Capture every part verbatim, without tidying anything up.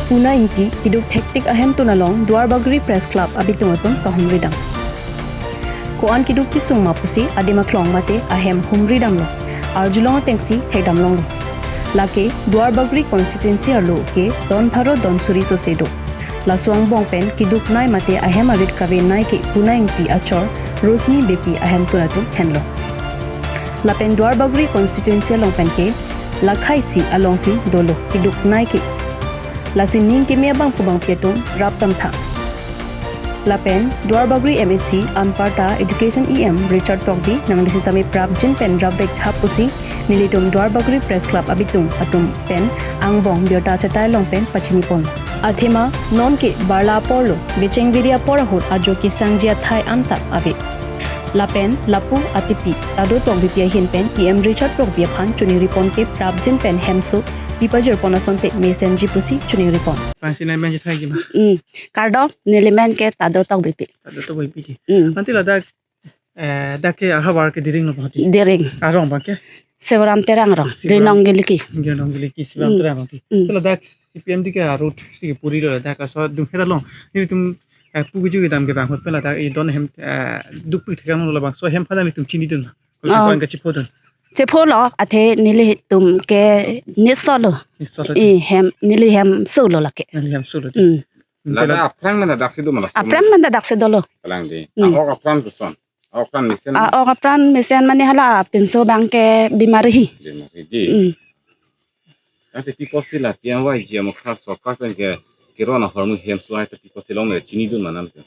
Puna Ingti keduk thektik ahemtun along Duarbagori Press Club abitung atum kahumridam. Ko-an keduk kesung ma pusi adim aklong mate ahem humridamlo. Arjulong atengsi thekdamlonglo. Lake Duarbagori constituency arlo ke don pharo don suri sose do. Laso angbong pen keduknei mate ahem arit kavenei ke Puna Ingti achor Rosmi Beypi ahemtun atum henlo. Lapen Duarbagori constituency along pen ke lakhai isi alongsi dolo keduknei ke. Lasi ning keme abang pu bangpi atum rapdamtha. Lapen Duarbagori M A C anparta Education E M Richard Tokbi nangli sitame prapjin pen rapvek tha pusi nelitum Duarbagori Press Club abitung atum pen angbong birta achetai along pen pachinipon. Athema nonke barla aporlo, becheng biri apor ahut ajo kesangji athai anta ave. Lapen lapu atipi Tado Tokbipi ahin pen E M Richard Tokbi aphan choningripon ke prapjin pen hemso pipajirpon asonte mesenji pusi choningripon. Pangsi nai menji thai kima? Hmm. Kardom, neli men ke Tado Tokbipi. Tado Tokbipi di. Hmm. Ante ladak, eh, dak ke ahavar ke Diring lo bahati. Diring. Arong bang ke? Sebaram Terang arong. Sebaram. Duinong Giliki. Duinong Giliki, Sebaram Hmm. Terang arong di. Hmm. Ante ladak C P M D ke arut si ke puri lo ladak aso dung heta long. Nelitum, eh, pu keju kedam ke bang ahut pen ladak e don hem, eh, dukpik thekang lo labangso ahem aphan nelitum chinidun. Oh. Ko-an kachiphodun? Chipholo, athe nelitum ke nisolo. Nisolo. Eh, hem, neli hemsolo lake. Neli hemsolo di. Hmm. Lada aphrang mana daksi do mana? Aphrang mana daksi dolo. Kalang di. Hmm. Ahok apran puson. Ahok apran mesen. Ahok apran mesen mane hala pinso bang ke bimari hi. Bimari di. Hmm. Ante pi apotsi la P M Y G M kha sorkar pen ke kiron ahormu hemso hai ta pi apotsi longle chinidun ma nangke?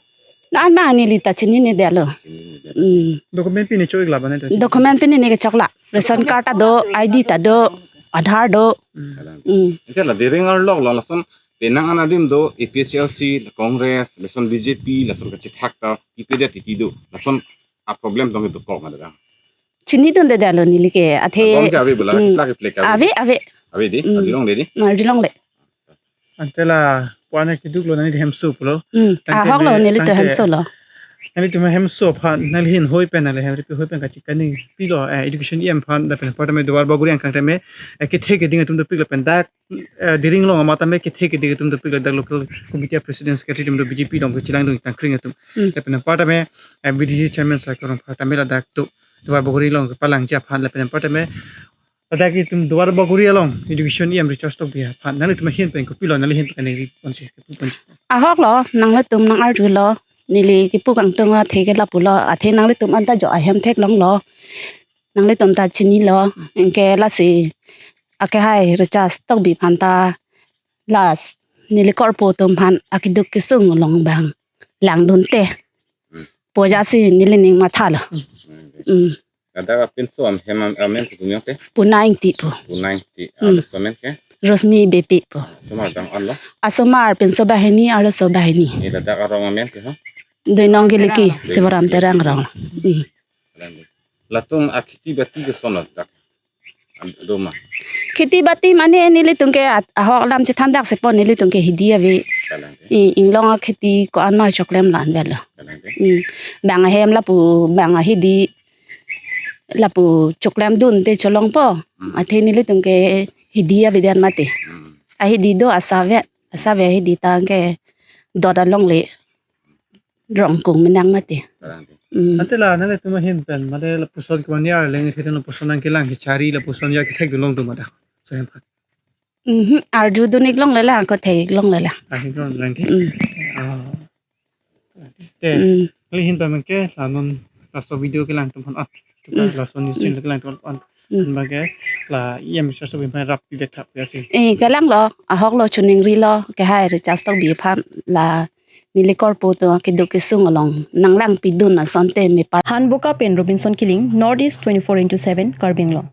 La-an ma neli ta chininedetlo. Chininedetlo. Hmm. Document pine chokla bane to? Document pine ne kechokla. Ration card ta do, I D ta do, Aadhaar do. Hmm. Hmm. Ante la Diring arlo lo lason penang an adim do A P H L C, la Congress, lason B J P, lason kachethak ta, ipejat titi do. Lason a problem tong dokok ada. Chinidundedetlo neli ke, athe. Along ke ave bula, Hmm. plak plek ave. Ave, ave. Ave di, Hmm. arjulongle di. Arjulongle. Ante la puan ke duklo neli hemso pulo. Hmm. Tangte Ahok lo ne, neli to tangte hemsolo. Nelitum hemso aphan, neli hin hoi pen, neli hem ripi hoi pen kachikani pilo, eh, Education E M aphan, lapen apar tame Duarbagori angkang tame, eh, kethe keding atum dopik lapen dak, eh, Diring along amat tame kethe keding atum dopik ladak local committee president secretary atum do B J P along kechilangdun tangkring atum. Hmm. Lapen apar tame, eh, V D C chairman Sai Korong apar tame ladak do Duarbagori along kepalangji aphan lapen apar tame ladak itum Duarbagori along Education E M Richard Tokbi aphan nanglitum ahin pen kopilo, neli hin pen neli ponsi, kepu ponsi. Ahok lo, nanglitum nang-arjulo, neli kipu kangtung athe ke lapulo, athe nanglitum anta jo ahem theklonglo, nanglitum ta chinilo, anke lasi akehai Richard Tokbi aphan ta las neli korpo atum aphan akeduk kesung along bang langdunte. Hmm. Pu ajatsi neli ning mathalo. Hmm. Hmm. Ladak apinso ahem amen ke kopi amen ke? Puna Ingti pu. Puna Ingti. Hmm. Arloso amen ke? Rosmi Beypi pu. Asomar bang arlo? Asomar pinso banghini, arloso banghini. Neli ladak arong amen ke ha? Duinong Giliki, Duinong Sebaram Giliki. Terang arong. Hmm. Latum akheti bati koson ladak? An-, do ma? Kheti bati mane nelitum ke at-, ahok alam chethan daksi pon nelitum ke hidi ave. Kalang ke? I, inglong akheti ko-an ma choklem la-an avelo. Kalang ke? Hmm. Bang ahem lapu, bang ahidi lapu choklemdunte cholongpo. Hmm. Athe nelitum ke hidi avedet mati. Hmm. Ahidi do asa ave, asa ave hidi tangke dot alongle rongkung menang mati. Kalang ke? Hmm. Ante la nanglitum ahin pen mate lapuson keman ya leng theten lapuson nangkelang kechari lapuson ya kethekdunlong do ma dak? So hem phat. Mhm, arjudun-ik longle la, kothek-ik longle la. Ah, ik longle ke. Mm. Ah. Te, Mm. neli hin pame ke, la non laso video kelang atum aphan, ah, tuka Mm. laso news channel kelang atum aphan. Mm. Anbang ke, la E M Richard Tokbi aphan rap pivek thap ya si. Eh, kalanglo, ahoklo, choningrilo, akehai Richard Tokbi aphan, la neli korpo atum akeduk kesung along nanglangpidun asonte mepar. Hanboka pen Robinson Killing, North East twenty-four into seven, Karbi Anglong.